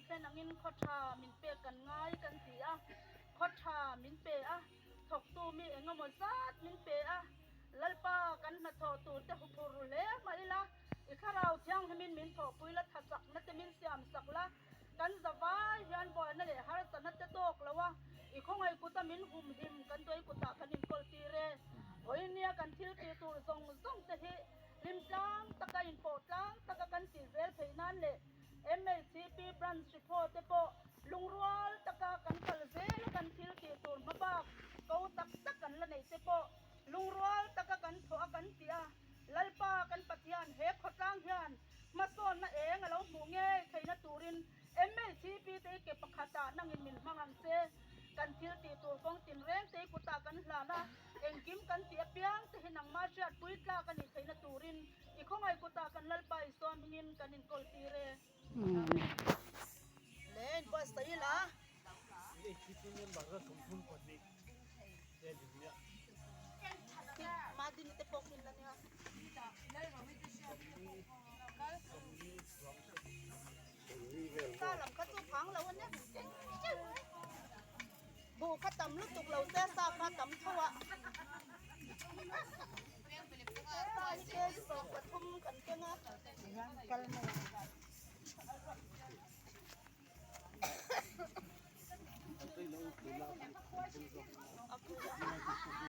thlen angin khaw tha min pek kan ngai kan ti a, khaw tha min pe a, thawktu mi engemaw zat min pe a, Lalpa kan hnathawh tur te huphurh ru hle mah ila, i thlarau thianghlimin min thawhpui la, thachakna te min siam sak la, kan zavai hian buaina leh harsatna te tawk lo a, i khawngaih kuta min humhim kan duai kutah kan inkawl tir e. Vawinia kan thil tih tur zawng zawng te hi hlim tlang taka inpawh tlang taka kan tih zel theih nan leh MHCP Branch Hriphaw te pawh lungrual taka kan kal zel a kan thil tih tur hmabak ko tak tak kan la neih te pawh lungrual taka kan thawh a kan tih a, Lalpa kan Pathian he khawtlang hian hmasawnna eng a lo hmuh ngei theihna turin MHCP te i ke pakhatah nangin min hmang ang che. Kan thil tih tur kawng tinreng te i kutah kan hlan a, engkim kan tih apiang te hi nangmah hriatpui tlak a nih theihna turin i khawngaih kutah kan Lalpa Isua hmingin kan inkawl tir e. Le in bus ta ila. Madini te pawh khin la nia. Sa lam kha chu phang lo ania buh kha tam lutuk lo se sa kha tam tho a sa hi kg 13 kan keng a.